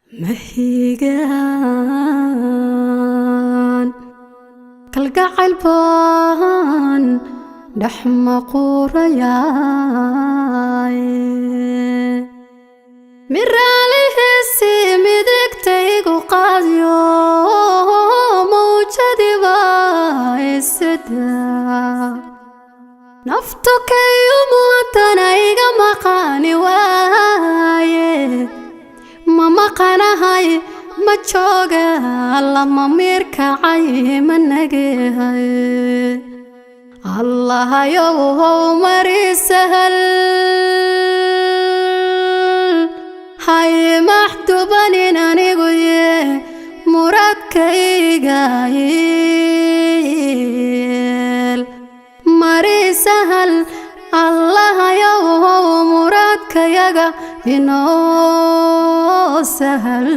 Mahigaan kalgacayl baan dhex maquurayaaye, miraalihiisi midigtaygu qaadyo, mawjadiba isida naftu kayumuhatana iga maqaani waaye. Ma maqanahay? Ma jooga? Lama miirkacay? Ma nagehay? Allahayow mari sahal, hay maxdubanin anigu ye muradkayga yeel. Mari sahal, Allahayow, muraadkayaga inoo sahal.